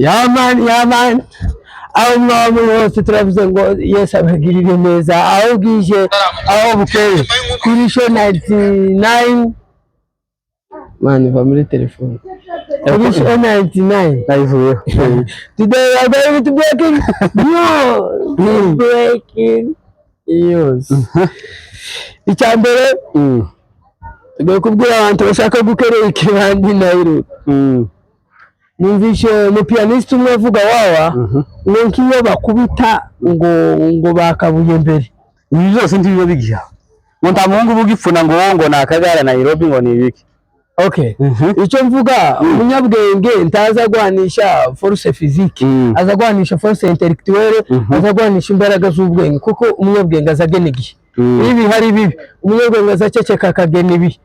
Yeah man, yeah man. Aho mwaba muri hose, turavuze ngo Yesu abagirire neza, aho bwije, aho bukeye, kuri show 99. Man, va muri telefone, kuri show 99. Nayivuyeho. Today we are going to breaking news, breaking news. Icya mbere, tugiye kubwira abantu bashaka gukorera ikibandi Nairobi. Numvishe umupianiste umwe avuga wawa ngo nk'iyo bakubita ngo bakabuye mbere. Ibi byose ntibiba bigiha ngo nta muhungu uba ugipfuna ngo ni akagara Nairobi, ngo ni ibiki. Okay, icyo mvuga, umunyabwenge ntaza agwanisha force physique, aza agwanisha force intellectuelle, aza agwanisha imbaraga z'ubwenge, kuko umunyabwenge aza agena igihe. Iyo ibihe ari bibi, umunyabwenge aza aceceka akagena ibihe,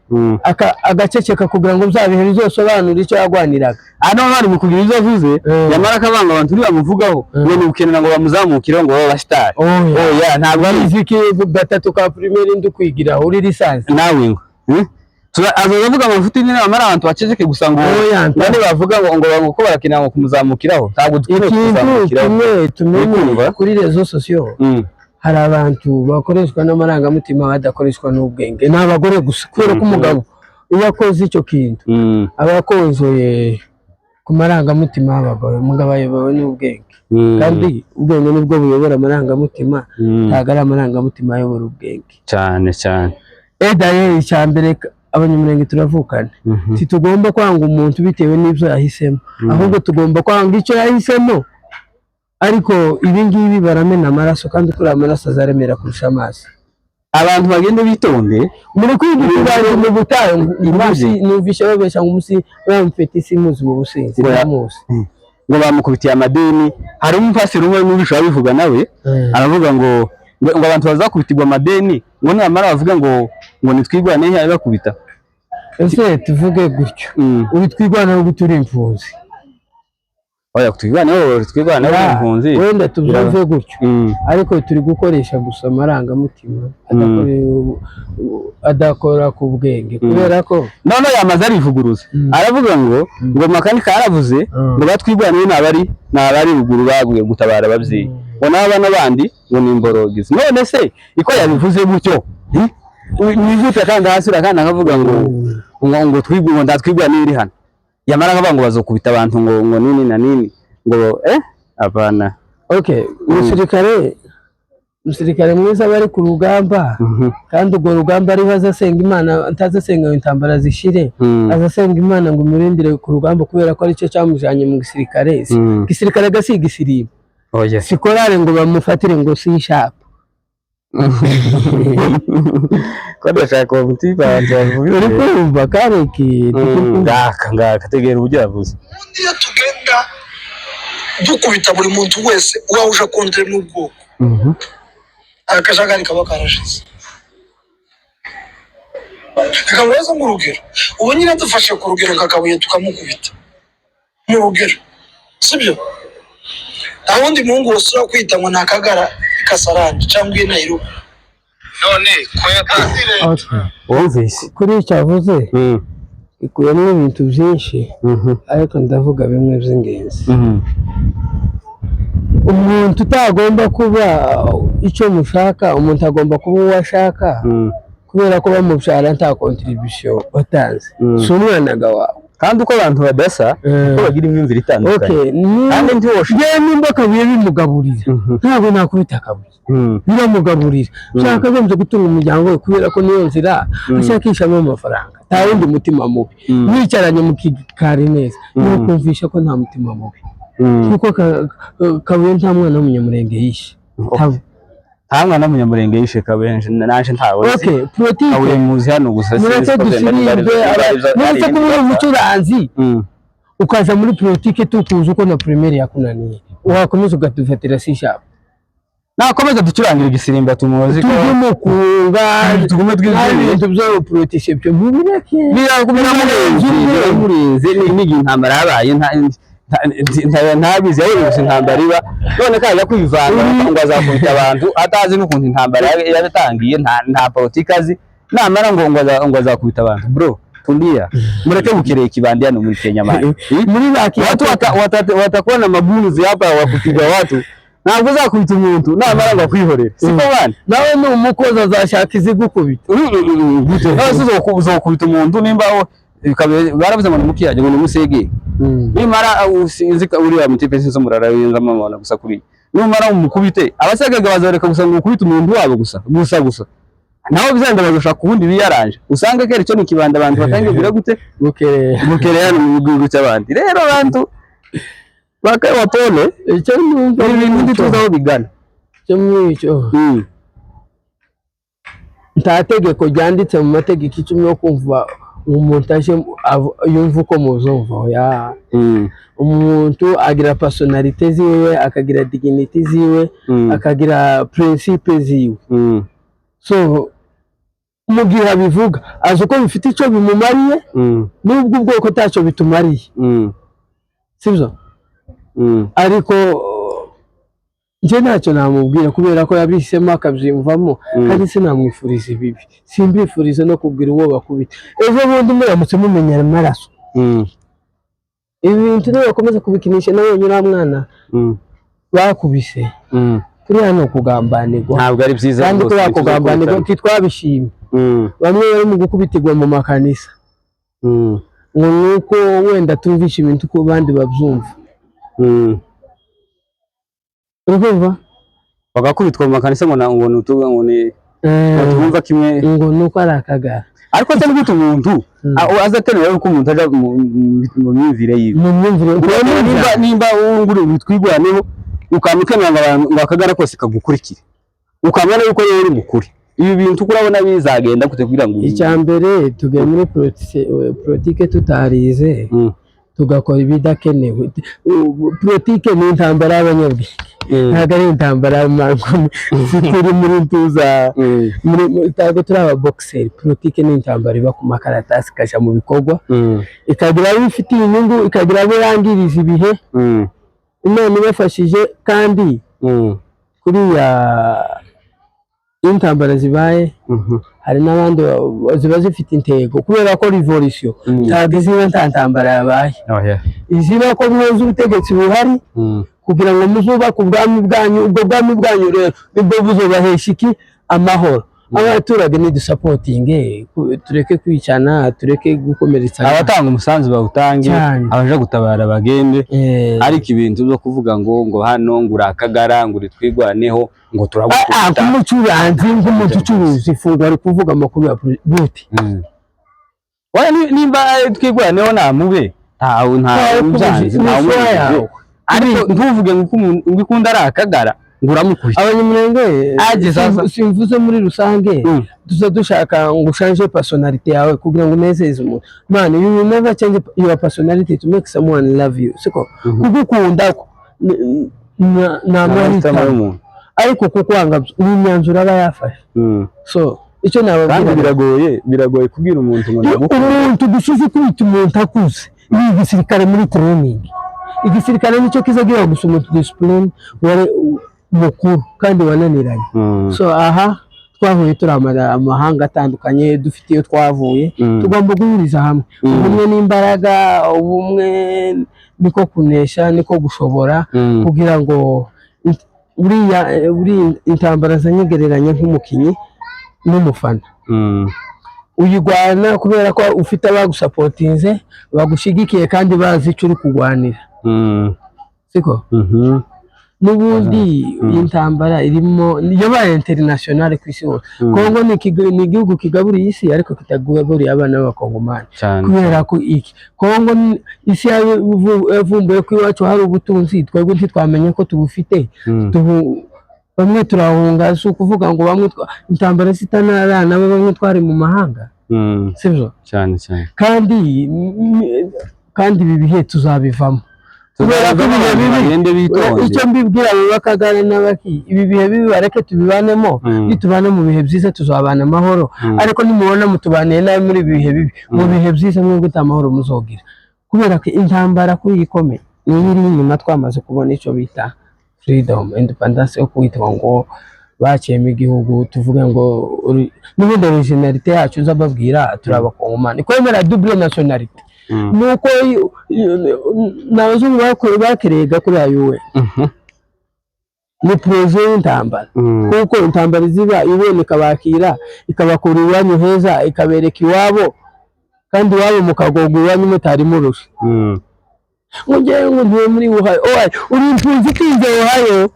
agaceceka kugira ngo bya bihe bizosobanure icyo yagwaniraga. Hano bari mu kugira ibyo avuze, yamara akabanga abantu ntibamuvugaho ngo ni ugukenera ngo bamuzamukireho ngo babe abasitari. Oya. Oya, ntabwo ari. Fiziki gatatu ka primaire ndi kwigira uri licence. Nawe ngo azaza avuga amafuti nyine, bamara abantu baceceke gusa ngo Oya, ngo nibavuga ngo ko barakenera ngo kumuzamukiraho, ntabwo dukeneye ikintu kumuzamukiraho. Kimwe tumenye, Uri kumva? kuri réseaux sociaux hari abantu bakoreshwa n'amarangamutima, badakoreshwa n'ubwenge. Ni abagore gusa, kubera ko umugabo iyo akoze icyo kintu aba akonzoye ku marangamutima y'abagore. Umugabo ayobowe n'ubwenge, kandi ubwenge nibwo buyobora amarangamutima, ntabwo ari amarangamutima ayobora ubwenge. Cyane cyane. Edaye, icya mbere, Abanyamurenge turavukana. Ntitugomba kwanga umuntu bitewe n'ibyo yahisemo, ahubwo tugomba kwanga icyo yahisemo. Ariko ibi ngibi baramena amaraso, kandi kuri amaraso azaremera kurusha amazi. Abantu bagende bitonde. Muri kwiga ikiganiro mu butayu. Imagine. Numvishe babesha ngo umusi bamufite isi muzi mu businzi. Ndamuzi. Ngo bamukubitiye amadeni. Hari umupasiteri umwe n'ubisha babivuga nawe, aravuga ngo abantu bazakubitirwa amadeni, ngo nibamara bavuga ngo nitwigwane ntiyabibakubita. Ese tuvuge gutyo, uri twigwana no turi impunzi? Oya, twigwaneho, twigwaneho impunzi. Wenda tubyumve gutyo, ariko turi gukoresha gusa amarangamutima adakora ku bwenge, kubera ko None yamaze arivuguruza, aravuga ngo Makanika yaravuze ngo batwigwaneho ni abari ruguru baguye gutabara ababyeyi, ngo n'abana bandi ngo ni imborogizi. None se iko yabivuze gutyo, nigute kandi hasi kandi akavuga ngo twigwe, ngo ndatwigwa iri hano, yamara akavuga ngo bazokubita abantu ngo nini na nini, ngo apana. Okay, umusirikare mwiza aba ari ku rugamba, kandi urwo rugamba ariho azasenga Imana. Ntazasenga ngo intambara zishire, azasenga Imana ngo imurindire ku rugamba, kubera ko aricyo cyamujanye mu gisirikare. Igisirikare gasi igisirimba, Oya. si korale ngo bamufatire ngo C sharp. Ko ndashaka uwo mutipe abantu bavuga. Uri kumva kareki? Ngaka ngaka, tegera uburyo yavuze. Ubundi iyo tugenda dukubita buri muntu wese uwawe uje akondere n'ubwoko, akajagari kaba karashize. Reka ngubaze nk'urugero: ubu nyine dufashe ku rugero nka Kabuye tukamukubita mu rugero, sibyo? Nta wundi muhungu wose ushobora kwita ngo ni akagara i Kasarani cyangwa i Nairobi. None ko yatanze Okay. Wumvise? Kuri icyo avuze, ikubiyemo ibintu byinshi, ariko ndavuga bimwe by'ingenzi. Umuntu utagomba kuba icyo mushaka, umuntu agomba kuba uwo ashaka, kubera ko bamubyara nta contribution watanze, si umwana wawe. Kandi uko abantu badasa, uko bagira imyumvire itandukanye. Okay. Kandi ntiwoshe. Njyewe nimba Kabuye bimugaburira, ntabwo nakubita Kabuye. Biramugaburira, byakagombye gutunga umuryango we, kubera ko niyo nzira ashakishamo amafaranga. Nta wundi mutima mubi. Mwicaranye mu kikari neza, nikumvisha ko nta mutima mubi, kuko Kabuye nta mwana w'Umunyamurenge yishe. Nta mwana w'Umunyamurenge yishe Kabuye, naje ntawe nzi. Okay, politike. Kabuye muzi hano gusa. Mureke Sinzi ko byenda dusirimbe. niba Mureke kuba uri umucuranzi, ukaza muri politike tukuzi uko na primaire yakunaniye, wakomeza ukadufatira C sharp. Nakomeza ducurangira igisirimba, tumuzi ko Tujye mu kunga. Tugume twizeye. Ibintu byo politike byo mubireke. Biramurenze, biramurenze. N'igihe intambara yabaye ntabizi, yabonye intambara iba, none kaza kwivanga ngo azakubita abantu, atazi n'ukuntu intambara yatangiye, nta politiki azi, namara ngo azakubita abantu, bro. Tulia, mureke gukereye kibandi hano muri Kenya man. Muri ba Watu watakuwa na mabunzi hapa wa kupiga watu, ntabwo uzakubita umuntu namara ngo akwihorere, siko bana? Nawe ni umukozi, azashaka izigukubita. Gute none se uzokubita umuntu nimba baravuze ngo ni mukiyage, ngo ni umusege, nimara usinzi uriya mutipe sinzi murara winza mama gusa kuri numara umukubite, abasagaga bazoreka gusa ngo ukubite umuntu wabo gusa gusa gusa, naho bizenda bazoshaka ubundi biyaranje, usanga kera icyo ni kibanda abantu batangiye kugira gute? Bukereye. Bukereye hano mu gihugu cy'abandi. Rero abantu bakawa pole. Icyo numva Ibi bintu ntituzi aho bigana. Icyo muri icyo, nta tegeko ryanditse mu mategeko 10 yo kumva umuntu aje yumva uko muzumva, oya. Umuntu agira personnalité ziwe, akagira dignity ziwe, akagira principe ziwe. So mu gihe abivuga azi uko bifite icyo bimumariye, nubwo ubwoko ntacyo bitumariye, sibyo? Ariko njye ntacyo namubwira kubera ko yabihisemo akabyiyumvamo, kandi sinamwifuriza ibibi, simbifuriza no kubwira uwo bakubita. Ejo bundi muramutse mumenyera amaraso, ibi bintu nibakomeza kubikinisha, nawe uriya mwana bakubise, kuriya ni ukugambanirwa. Ntabwo ari byiza Kandi rwose, kuriya ibintu byo kugambanirwa gukubitana. ntitwabishimye. Bamwe bari mu gukubitirwa mu makanisa ngo ni uko wenda tumvishe ibintu uko abandi babyumva. Urumva? Bagakubitwa mu makanisa ngo ngo ni ngo ni ngo twumva kimwe. Ngo ni uko ari akagara. Ariko se ni gute umuntu aza aterura yuko umuntu aja mu myumvire yiwe? Mu myumvire. Nimba unguri bitwigwaneho, ukaba ukenera ngo abantu ngo akagara kose kagukurikire, ukamenya yuko rero uri mukuri, ibi bintu uko urabona bizagenda gute kugira ngo Icya mbere, tugiye muri politike tutarize, tugakora ibidakenewe. Politike ni intambara y'abanyabwenge, ntabwo ari intambara y'amangumi. Turi muri ntuza, ntabwo turi ababokiseri. Politike ni intambara iba ku makaratasi ikajya mu bikorwa, ikagira abo ifitiye inyungu, ikagira abo yangiriza ibihe. Imana ibafashije kandi kuriya iyo intambara zibaye, hari n'abandi ziba zifite intego, kubera ko revolution ntabwo iziba nta ntambara yabaye. Oh, yeah. Iziba ko muzi ubutegetsi buhari kugira ngo muzubake ubwami bwanyu. Ubwo bwami bwanyu rero nibwo buzobahesha iki? Amahoro. Abaturage nidusupportinge, tureke kwicana, tureke gukomeretsanya. Abatanga umusanzu bawutange, Cyane. abaje gutabara bagende, ariko ibintu byo kuvuga ngo hano ngo urakagara, ngo uritwigwaneho, ngo turagukubita. Nk'umucuranzi, nk'umuntu ucuruza ifunguro, ari kuvuga amakuru ya gute? Oya, nimba twigwaneho namube, ntawe ntawe Ntawe ubyanze, ukubujije, ntawe ni isura umubujije. yawe. Ariko ntuvuge ngo uko ngo ikunda ari akagara ngo uramukubita. Abanyamurenge, Aje sasa. simvuze muri rusange, tuza dushaka ngo uchange personality yawe kugira ngo unezeze umuntu. Man, you will never change your personality to make someone love you, siko? Kugukunda ko ni Amahitamo amahitamo, y'umuntu. ariko kukwanga ni imyanzuro aba yafashe. So icyo Kandi nababwira, biragoye kubwira umuntu ngo ndagukunda. Umuntu gusuza ukubita umuntu akuze ni igisirikare muri training. Igisirikare nicyo kizagira gusa umuntu discipline wari mukuru kandi wananiranye. So aha twahuye turi amahanga atandukanye, dufite iyo twavuye, tugomba guhuriza hamwe. Ubumwe n'imbaraga, ubumwe niko kunesha, niko gushobora, kugira ngo buriya buriya intambara zanyegereranya nk'umukinnyi n'umufana. Uyirwana kubera ko ufite abagusupportinze, bagushigikiye kandi bazi icyo uri kurwanira, siko? N'ubundi iyi ntambara irimo yabaye international ku isi hose. Kongo ni igihugu kigaburiye isi ariko kitagaburiye abana b'abakongomani. Cyane. Kubera ko iki Kongo isi yavumbuye ko iwacu hari ubutunzi, twebwe ntitwamenye ko tubufite. Bamwe turahunga, si ukuvuga ngo bamwe intambara zitanarana bamwe twari mu mahanga, sibyo? Cyane cyane. Kandi ibi bihe tuzabivamo kubera ko ibihe bibi, Bagende bitonde. icyo mbibwira abo bakagana n'abaki, ibi bihe bibi bareke tubibanemo. Nitubana mu bihe byiza tuzabana amahoro, ariko nimubona mutubaniye nabi muri ibi bihe bibi, mu bihe byiza mwebwe nta mahoro muzogira, kubera ko intambara kuri iyi ikomeye niyo iri inyuma. Twamaze kubona icyo bita freedom, independence yo kwitwa ngo Baciyemo igihugu, tuvuge ngo n'ubundi originalité yacu uzababwira, turi Abakongomani. Kwemera double nationalité nuko ni abazungu bakerega kuri ayo ni projet y'intambara, kuko intambara ziba iboneka, ikabakira, ikabakura iwanyu heza, ikabereka iwabo, kandi iwabo mukagogwa, iwanyu mutari murusha. Ngo ngewe ngo ntuye muri Ohio. Ohio, uri impunzi itinze Ohio.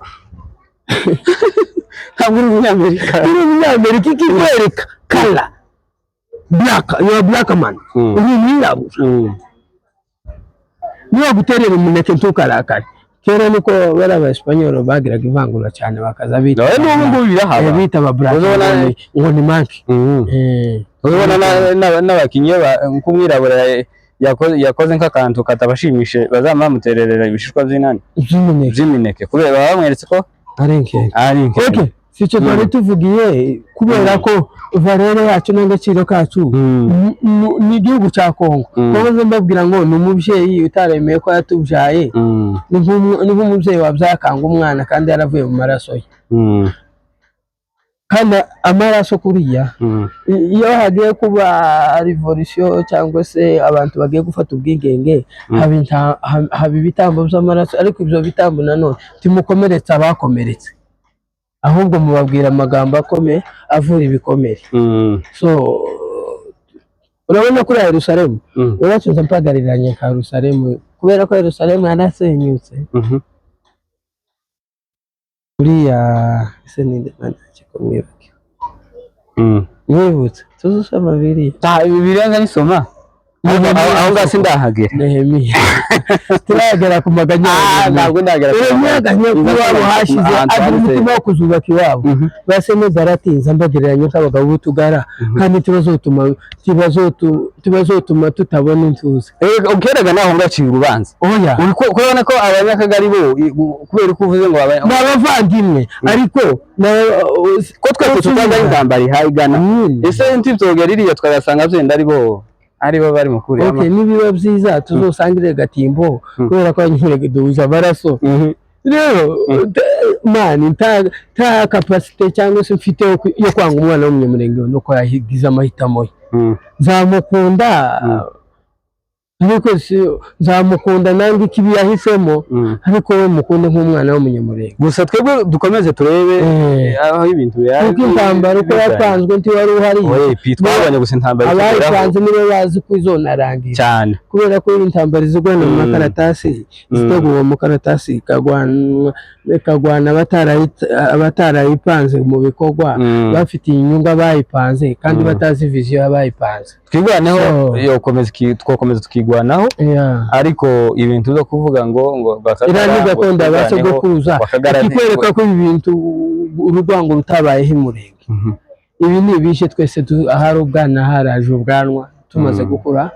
Ntabwo uri umunyamerika. Uri umunyamerika. Ikikwereka color black, you are black man. Uri umwirabura. Niba guterera umuneke ntukarakare. Kera niko bari Abaespanyol bagiraga ivangura cyane, bakaza bita Nawe n'ubu ngubu birahaba. Bita aba black Uzabona- ngo ni monkey. Uzabona n'abakinnyi nk'umwirabura yakoze nk'akantu katabashimishe, bazaba bamutererera ibishishwa by'inani by'imineke. By'imineke, kubera baba bamweretse ko ari inkende. Ari inkende. Okay, si icyo twari tuvugiye, kubera ko valeur yacu n'agaciro kacu ni igihugu cya Kongo. Bahoze mbabwira ngo ni umubyeyi utaremeye ko yatubyaye, ni nk'umubyeyi wabyaye akanga umwana kandi yaravuye mu maraso ye, kandi amaraso kuriya iyo hagiye kuba revolution cyangwa se abantu bagiye gufata ubwigenge, haba ibitambo by'amaraso. Ariko ibyo bitambo nanone timukomeretse abakomeretse, ahubwo mubabwira amagambo akomeye avura ibikomere. So urabona kuri Yerusalemu, uracuza mpagariranye ka Yerusalemu, kubera ko Yerusalemu yarasenyutse. Uriya ese ninde? Mana, ko mwibagiwe? Mwibutse tuzusoma biriya. Ah, ibi birenga nisoma. Aho ngaho sindahagera. Nehemiya turagera ku maganya ya Ah, Nehemiya. Ntabwo ndagera ku Nehemiya aganya ko iwabo hashize, ahantu agira handitse- umutima wo kuzubaka iwabo. Base neza aratinza, mbagereranya nk'abagabo b'utugara, kandi tibazotuma tutabona intuza. Ukeraga naho ngaciye urubanza. Oya. Uri kubona ko abanyakagari bo kubera ko uvuze ngo ni abavandimwe, ariko ko twese tutazi aho intambara ihayigana. Ese ntitwogera iriya twagasanga byenda ari bo bari mu kuri? Okay, nibiba byiza tuzosangire gatimbo, kubera ko abanyamurenge duhuza amaraso. Rero man, nta capacité cyangwa se mfite yo kwanga umwana w'umunyamurenge nuko yagize amahitamo ye. Nzamukunda, ariko si nzamukunda nange ikibi yahisemo, ariko we mukunde nk'umwana w'umunyamurenge. Gusa twebwe dukomeze turebe aho ibintu Kuko intambara uko yapanzwe ntiwari uhari. Oye, pi twabonye gusa intambara ikugeraho. Abayipanze nibo bazi ko izonarangira. Cyane. Kubera ko intambara izigwana mu makaratasi, ziteguwe mu karatasi, ikagwana abatarayipanze mu bikorwa, bafitiye inyungu abayipanze kandi batazi vision y'abayipanze. Twigwaneho. So- Yokomeza twakomeza tukigwanaho, ariko ibintu byo kuvuga ngo Bakagara, Iriya ni ngo gakondo ya ba twigwaneho, sogokuruza. Bakagara Ikikwereka ko ibi bintu urwango rutabayeho imurenge. Ibi ni ibishe twese ahari ubwana haraje ubwanwa tumaze gukura.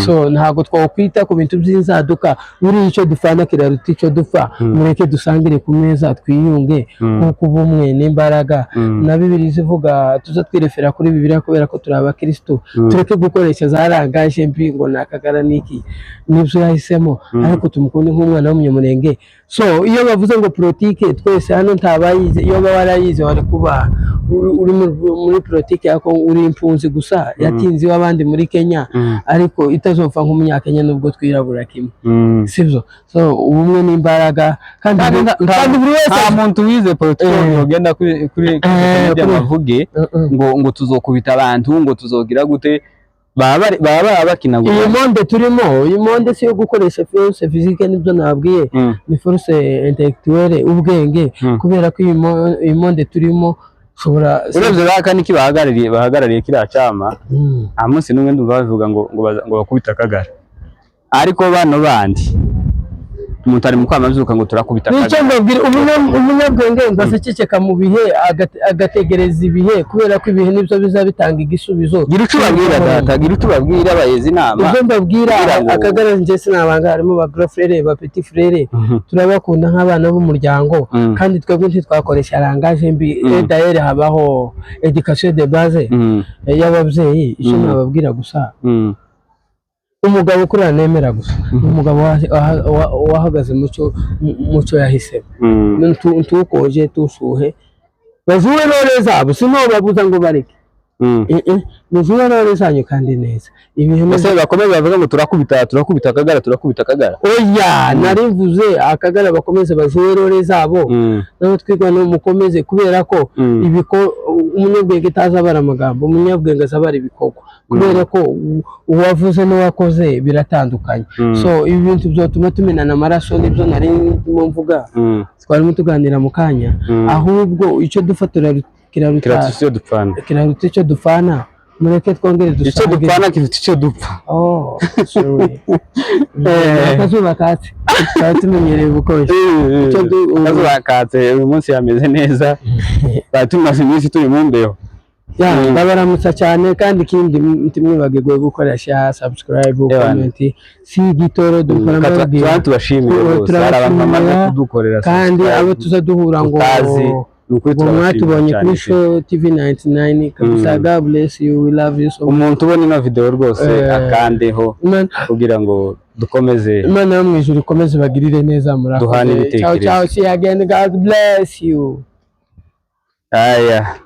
So ntabwo twakwita ku bintu by'inzaduka. Buriya icyo dupfana kiraruta icyo dupfa. Mureke dusangire ku meza, twiyunge, kuko ubumwe n'imbaraga. Na Bibiliya izivuga, tuze twirefera kuri Bibiliya kubera ko turi abakristo. Tureke gukoresha za langage mbi ngo ni akagara n'iki. Nibyo yahisemo, ariko tumukunde nk'umwana w'umunyamurenge. So iyo bavuze ngo politike, twese hano ntabayize. Iyo baba warayize wari kuba uri muri politike ya Kongo. Uri impunzi gusa yatinze iw'abandi muri Kenya, ariko itazopfa nk'umunyakenya nubwo twirabura kimwe. Sibyo? So ubumwe n'imbaraga, kandi Kandi kandi buri wese nta muntu wize politiki ugenda kuri media bavuge ngo tuzokubita abantu, ngo tuzogira gute, baba bakina Iyi gusa. monde turimo, iyi monde si iyo gukoresha force physique, nibyo nabwiye. Ni force intellectuelle, ubwenge. Kubera ko iyi monde turimo ushobora Urebye ba kaniki bahagarariye kiriya cyama, nta munsi n'umwe ndumva bavuga ngo bakubite akagara, ariko bano bandi umuntu ari mu kwamazuka ngo turakubita Nicyo akagara. mbabwira, umunyabwenge ngo aceceka mu bihe, agategereza ibihe, kubera ko ibihe nibyo biza bitanga igisubizo. Gira icyo ubabwira, data, gira icyo ubabwira abayezi inama. Ibyo mbabwira, Kugira ngo- akagara njye sinabanga, harimo ba grand frère, ba petit frère, turabakunda nk'abana b'umuryango. Kandi twebwe ntitwakoresha langage mbi. D'ailleurs habaho éducation de base y'ababyeyi. Icyo nababwira gusa, umugabo kuriya nemera gusa ni umugabo wahagaze mucyo yahisemo. Ntukonje, ntushuhe. Bazuwe role zabo, sinobabuza ngo bareke. Muzuwe role zanyu kandi neza ibihe. Ese bakomeze bavuga ngo turakubita, turakubita Akagara, turakubita Akagara? Oya, narivuze Akagara bakomeze bazuwe role zabo, nabo twigwa mukomeze, kubera ko umunyabwenge atazabara amagambo, umunyabwenge azabara ibikorwa, kubera ko uwavuze n'uwakoze biratandukanye. So ibi bintu byotuma tumenana amaraso, nibyo nari ndimo mvuga, twarimo tuganira mu kanya. Ahubwo icyo dupfa kiraruta Kiraruta icyo dupfana. Kiraruta icyo dupfana. Mureke twongere Icyo dusange. dupfana kiruta icyo dupfa. Oh, sorry. Akazuba katse, twari tumenyereye ubukonje. Akazuba katse uyu munsi, hameze neza, twari tumaze iminsi turi mu mbeho. Ya, ndabaramutsa cyane. Kandi ikindi, ntimwibagirwe gukoresha subscribe, comment, si igitoro dukora mbabwira. Tuba tubashimire rwose, hari abantu bamaze Turabashimira, kudukorera kandi subscribe abo tuza duhura ngo tutazi, ni ukuri ngo turabashimira mwatubonye cyane kuri pe. Show TV 99 kabisa. God bless you, we love you so much. Umuntu ubona ino video rwose akandeho kugira ngo dukomeze Imana yo mu ijuru ikomeze bagirire neza. duhane Murakoze. ibitekerezo. Ciao ciao, see you again, God bless you. Aya.